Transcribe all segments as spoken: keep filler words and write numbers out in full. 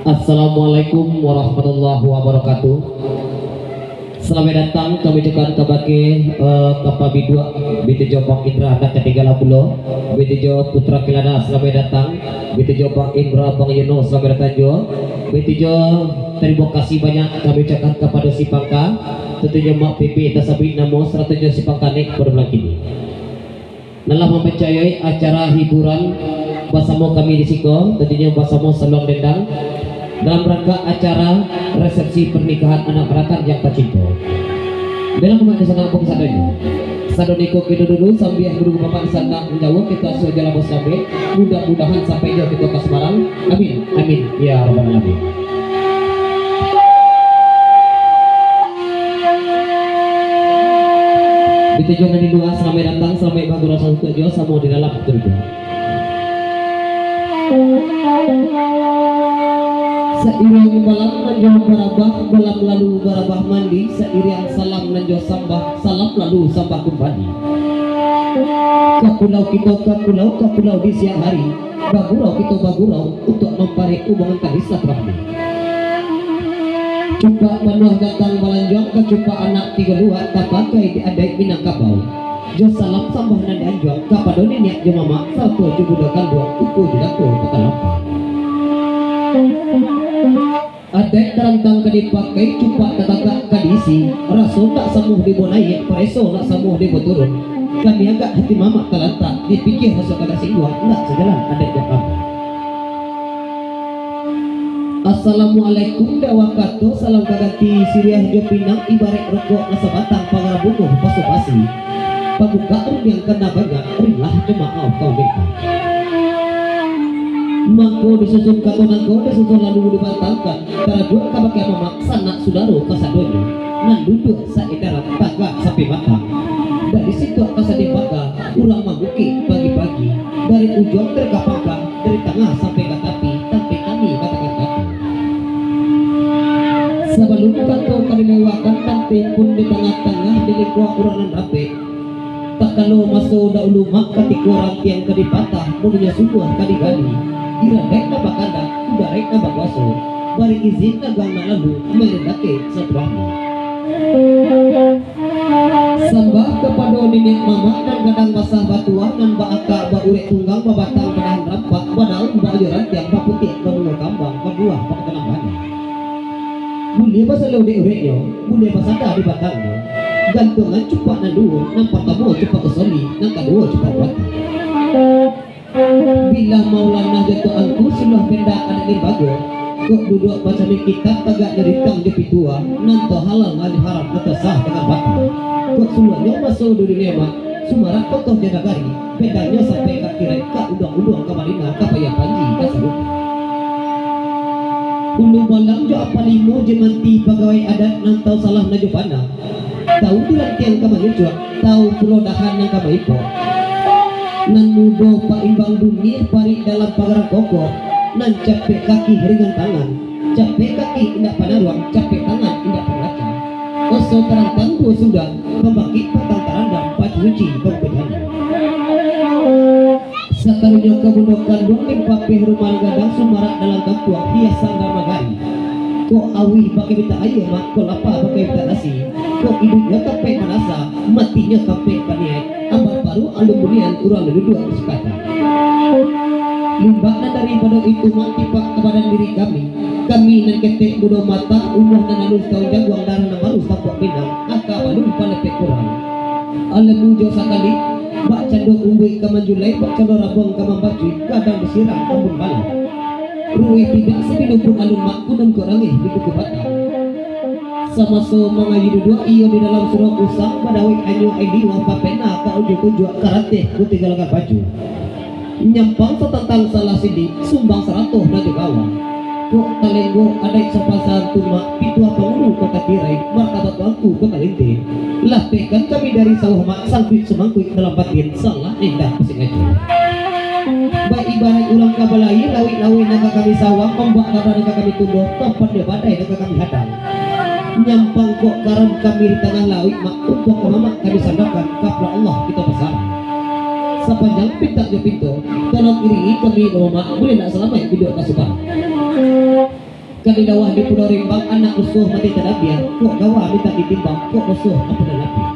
Assalamualaikum warahmatullahi wabarakatuh. Salamaik datang kami ucapkan kabake, eh, Kapa Biduak, Bitijo Bang Indra, nan katinggalan pulo. Bitijo Putra Kelana, salamaik datang. Bitijo Bang Indra, Bang Yuno, salamaik datang juo. Bitijo, tarimo kasih banyak kami ucapkan kapado si Pangka, tantunyo Mak Pipi tasabuik namo, sarato jo si Pangka Nik kapado malam kini. Nan lah mamparcayai acara hiburan basamo kami di siko, tantunyo basamo Saluang Dendang, dalam rangka acara resepsi pernikahan anak rakan yang tacinto. Bela umat di sanak bangsa sadonyo. Sadonyo iko kito dulu, sambiang dulu bapak sanak manjawab, kito asuah jalan basambik. Mudah-mudahan sampai jo kito ka Samarang. Amin. Amin. Ya Rabbal Alamin. Bitijo nan di lua, salamaik datang, salamaik bagurau sasuatu jo, samo di dalam surga. Sairiang balam nan jo barabah, balam lalu barabah mandi, sairiang salam nan jo sambah, salam lalu sambah kumbali. Ka pulau kito, ka pulau, ka pulau di siang hari, bagurau kito bagurau, untuak mamparek hubungan tali silaturahmi. Cupak panuah gatang balanjuang, kacupak anak tigo luak, tapakai di adaik Minangkabau. Jo salam sambah nan dianjuang, kapado niniak jo mamak, sarato jo bundo kanduang, uku jo dako bakalampang. Adaik tarantang ka dipakai, cupak tatagak ka diisi, raso ndak samuah dibawa naiak, pareso ndak samuah dibawa turun. Kami agak hati mamak talantak, dipikia raso ka tasingguang, ndak sajalan adaik jo agamo. Assalamualaikum, dek awak kato, salam ka ganti, siriah jo pinang, ibaraik rokok nan sabatang, pagar bunuah basa-basi. Pambuka rundiang kana banyak, rilah jo maaf ka mamintak. Mangko disusun kato nangko, disusun lalu dibatangkan, tarajuak kabake mamak, sanak sudaro kasadonyo, nan duduak saedaran, tagak sampai matang. Dari situ ka Sadeh Baga, urang mangukik pagi-pagi, dari ujuang dari ka pangka, dari tangah sampai ka tapi, tampek kami katakan kato. Sabalun kato ka dilewakan, tanteh pun di tangah-tangah, di lingkuang urang nan rapek. Takalo maso dahulu mak, katiko rantiang ka dipatah, munyo sumbuah ka digali, iradaik nan bakandak, kudaraik nan bakuaso, bari izin dagang nan lalu, main dakek silaturahmi. Sambah kapado niniak mamak, nan gadang basah batuah, nan baakak baurek tunggang, babatang badahan rampak, badaun baayo rantiang, baputiak babungo kambang, babuah bakatanam bana. Buliah basalo di ureknyo, buliah basanda di batangnyo. Gantuangan cupak nan duo, nan partamo cupak usoli, nan kaduo cupak batang. Bila Maulana jatuah angku, suluah benda adat limbago. Kok duduak bacami kitab, tagaknyo rintang jo pitua, nan to halal nan haram, nan to sah dangan batal. Kok suluahnyo maso di dunia mak, sumarak kokoh jo nagari, bedanyo sampai ka kirai, ka uduang-uduang ka Madinah, ka Paya Panji, ka Sarukan. Ulu Balang jo Apa Limo, jo manti pagawai adat, nan tau salah nan jo bana. Tau di rantiang ka mangicuak, tau pulo dahan nan ka maipok. Nan mudo paimbang dunia, parik dalam pagaran kokoh, nan capek kaki ringan tangan, capek kaki indak panaruang, capek tangan indak pangaca. Oso tarantang duo sudah, pambangkik patang tarandam, pacuci pambujana. Sakarunyo ka bundo kanduang, limpapeh rumah gadang, sumarak dalam kampuang, hiasan dalam nagari. Kok auih pakai mintak aia mak, kok lapa pakai mintak nasi. Kok iduiknyo tampek manasa, matinyo tampek baniaik. Ambar paruik alun bunian, urang nan duduak basukatan. Limbak nan daripado itu mak, tipak ka badan diri kami. Kami nan ketek budo mata, umuah nan alun sataun jaguang, darah nan baru tampuak pinang, aka balun palepek kurang. Alah bujang sakali, bak cando umbuik ka manjulai, bak cando rabuang ka mambacuik, gadang disiram ambun balam. Ruweh tidak sabilu pun alun mak, kunun kok rangeh di kuku batang. Samaso mangaji duduak iyo di dalam surau usang, badawek anyo ai liwang, bapena ka ujuang tunjuak, karateh putih galagan baju. Nyampang satantang salah silik, sumbang saratoh nan jo gawang. Kok talenggok adaik sopan santun mak, pituah pangulu kota tirai, martabat tuanku kota linteh. Lapehkan kami dari sawah mak, sangkuik sumangkuik dalam batin, salah indak pasengajo. Baibaraik urang ka balayi, lawik-lawik nan ka kami sawang, ombak rada nan ka kami tunduah, topan jo badai nan ka kami hadang. Nyampang kok karam kami di tangah lauik mak, untuang ka mamak kami sandakan, ka pulau Allah kito basarah. Sapanjang pintak jo pinto, tolong iringi kami, Mamak, buliah ndak salamaik iduik ka Subang. Di lawah di Pulau Rimbang, anak rusuh mati tadabiah, kok gawa mintak ditimbang, kok rusuh ampun lah labiah.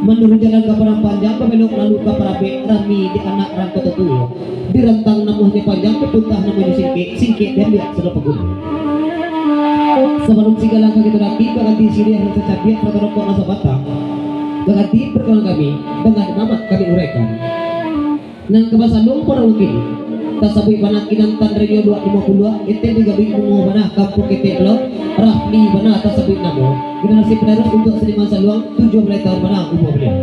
Manuruik jalan ka Padang Panjang, babelok lalu ka Parabek, rami di anak rang Koto Tuo. Dirantang namuahnyo panjang, dipuntah namuahnyo singkek, singkek diambiak sado paguno. Sabalun sagalo ka kito daki, baganti siriah nan sacabiak, sarato rokok nan sabatang. Baganti parkalaan kami, danga di mamak kami uraikan. Nan ka basalun pado wakini, tasabuik bana Kinan Tandarinyo Luak Limo Puluah, Eten di Gaduik Bungo bana, Kampuang Ketek Pulau, Rafli bana tasabuik namo, generasi penerus untuak seniman saluang, tujuah baleh taun bana umua baliau.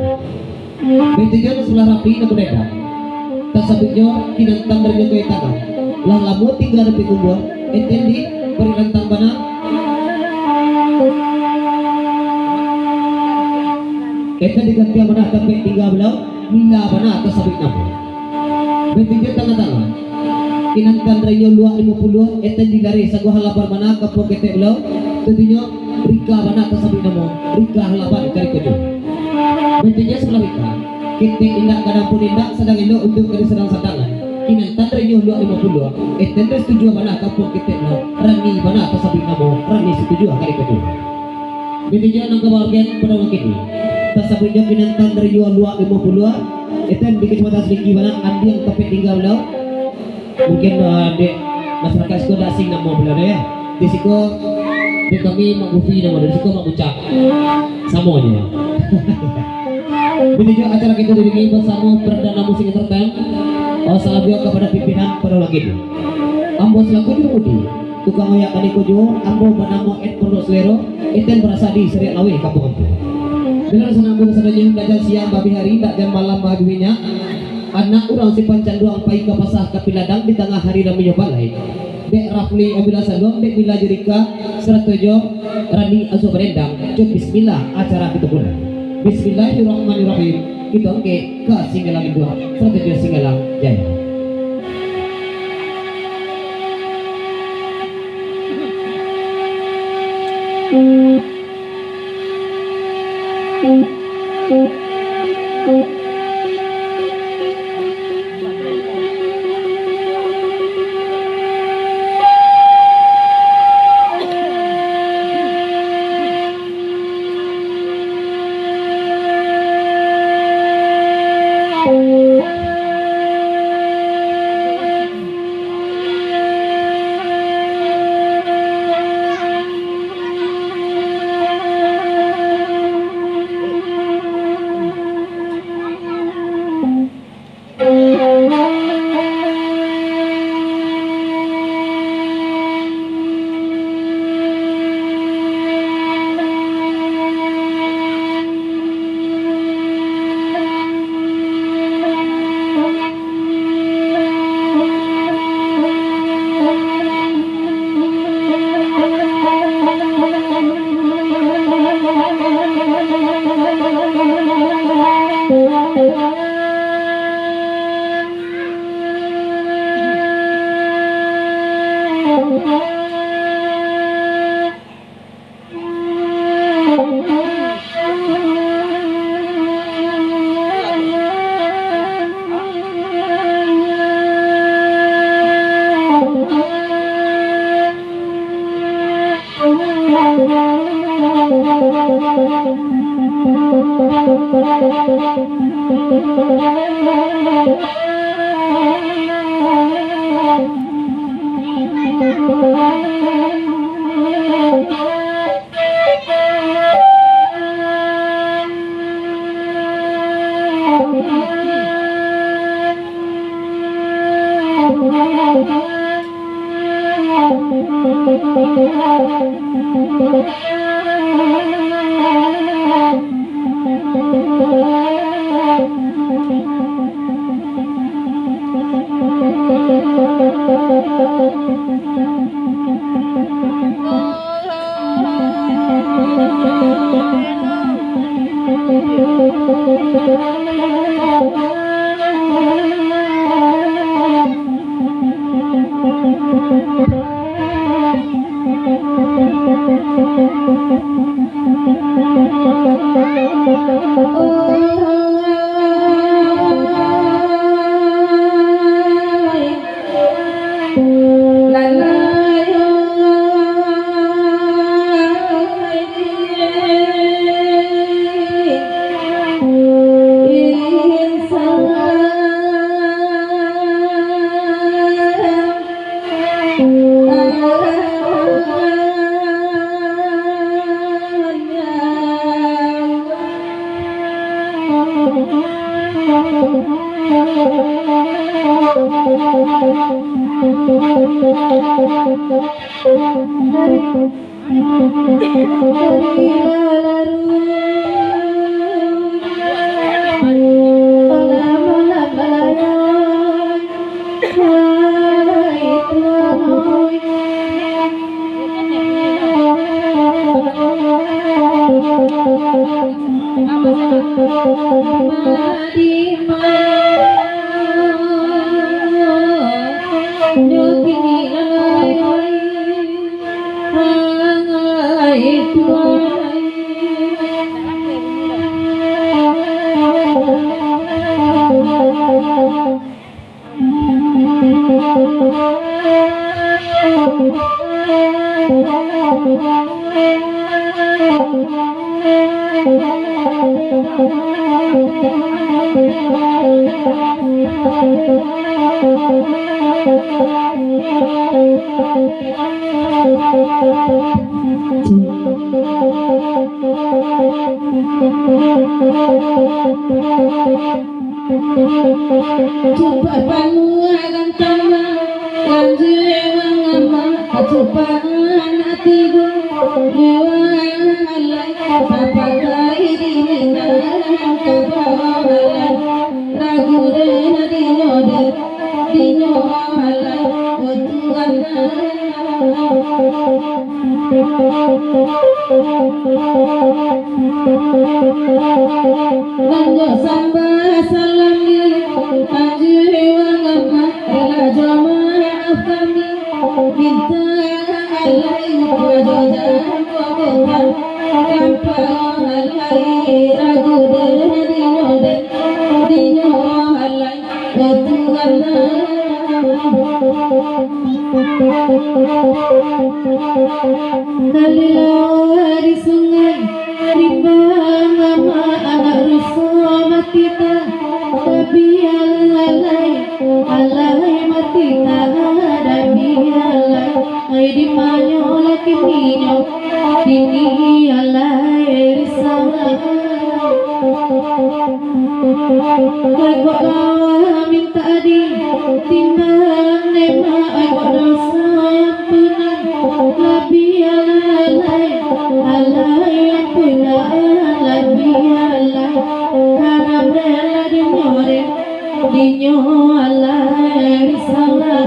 Baitu juo nan sabalah Rafli nan badendang, tasabuiknyo Kinan Tandarinyo Tuai Tanah, lah lamo tingga di Payakumbuah, Eten di Parik Lantang bana, Eten di Gantiang bana tampek tingga baliau. Mila bana tasabuik namo. Baitu juo tangah-tangah, Kinan Tandarinyo Luak Limo Puluah, Eten di Lareh Saguah Halaban bana, Kampuang Ketek Pulau, tatunyo Rika bana tasabuik namo, Rika Halaban Karikojo. Baitu juo sabalah Rika, Ketek Indak Gadang pun Indak, sadang elok untuak ka disadang-sadangan, Kinan Tandarinyo Luak Limo Puluah, Eten di Situjuah bana, Kampuang Ketek Pulau, Rani bana tasabuik namo, Rani Situjuah Karikojo. Baitu juo nan ka babagian pado wakini, tasabuiknyo Kinan Tandarinyo Luak Limo Puluah, Eten di Kacamatan Silingki bana, Andiang tampek tingga baliau. Mungkin, ah, dek masyarakat siko ndak asing namo baliau tu, yo. Di siko dek kami Mak Gufi namo, di siko Mak Bucak. Samo nyo. Baitu juo acara kito diiringi basamo Perdana Musik Entertain. Wassalam juo kapado pimpinan pado wakini. Ambo salaku juru mudi, tukang oyak Karikojo, ambo banamo Ed Pondok Selero, Eten barasa di Sariak Laweh, Kampuang Ampu. Bilo rasonyo ambo kasadonyo, indak jan siang baabih ari, indak jan malam baabih minyak. Anak urang Simpang Canduang pai ka pasa ka Piladang, di tangah ari raminyo balai. Dek Rafli ambilan saluang, dek Mila jo Rika, sarato jo Rani Azua Badendang, jo bismillah acara kito mulai. Bismillahirrahmanirrahim. Kito angkek ka Singgalang Induak, sarato jo Singgalang Jaya. Cupak panuah gantama, ganjua mangama, cupak anak tigo, dewa alai, papakai diri nan kabawa alai, ragu deh dinyo deh, dinyo alai, oh Tuhan. Nan jo sambah salam ni, anjuruang amah, ela jo maaf kami, mintak alai, jo jangko kota, tanpa alai, ragu deh dinyo deh, dinyo alai. Kalilawah di sungai, rimbang amak anak ruso mati ta, tapi alai, alai mati ta, tapi alai, ai di manyo lah kininyo, kini alai riso. Kok lawa mintak di timbang, nemak kok doso ampunan, labiah alai, alai ampunan, labiah alai, haram rela dinyo deh, dinyo alai salah.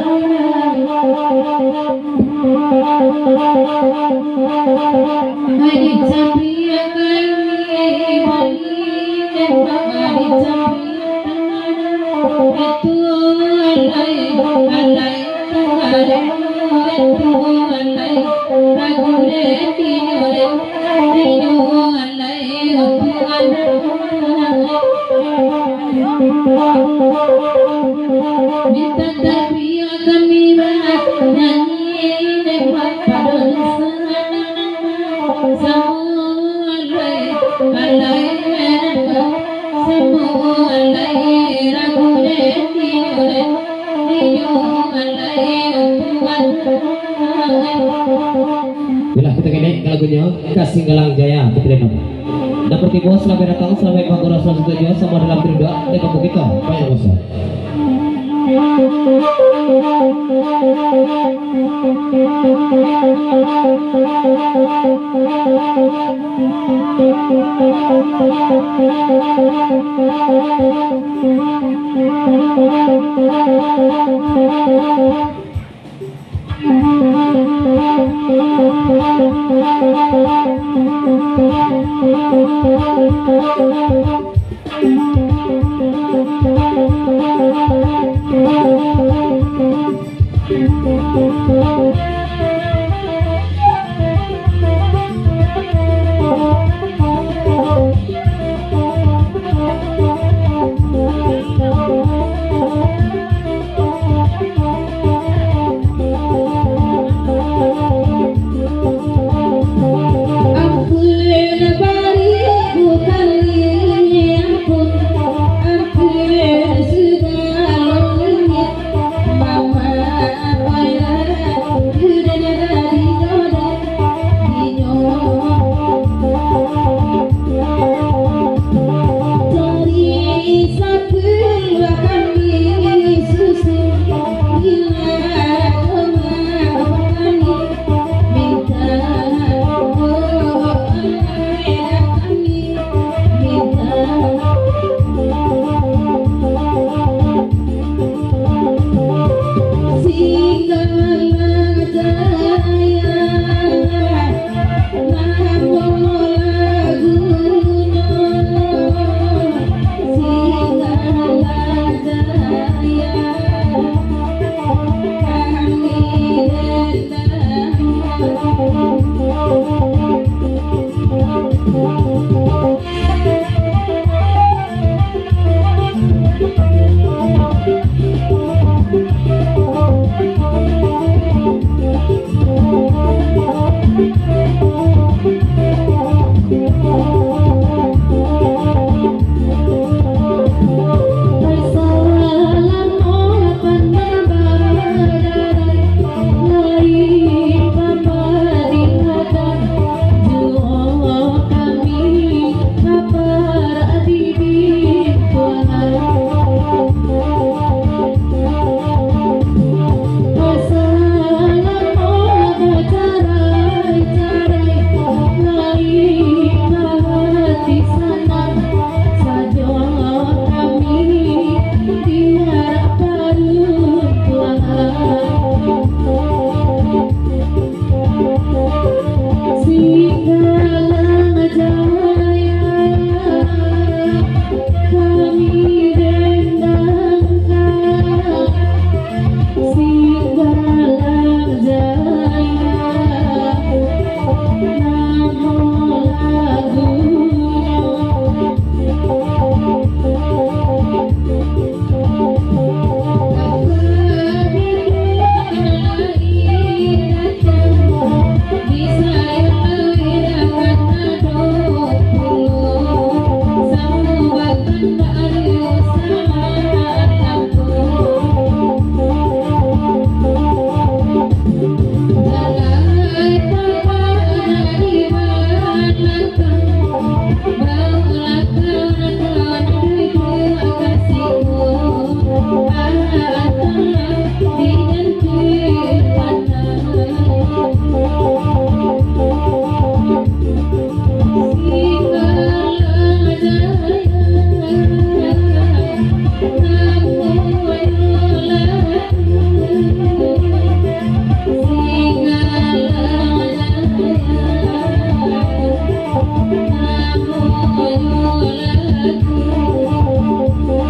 Mintak tapiak kami manyanyi, nemak pado di sana. Samo alai, alai, samo alai, ragu deh, dinyo deh, dinyo alai, Tuhan. Yolah, kito ketek ka lagunyo, Kasinggalang Jaya, kito dengar. Nan partibo, salamaik datang, salamaik bahagia, selamat datang juo, samo dalam tiruduak, dari kampung kito, Banyak Doso.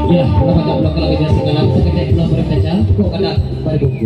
Iyolah, kalau pacah pulang, kalau kerja singgalan, sakecek pulang barang kaca, kok kada baribun.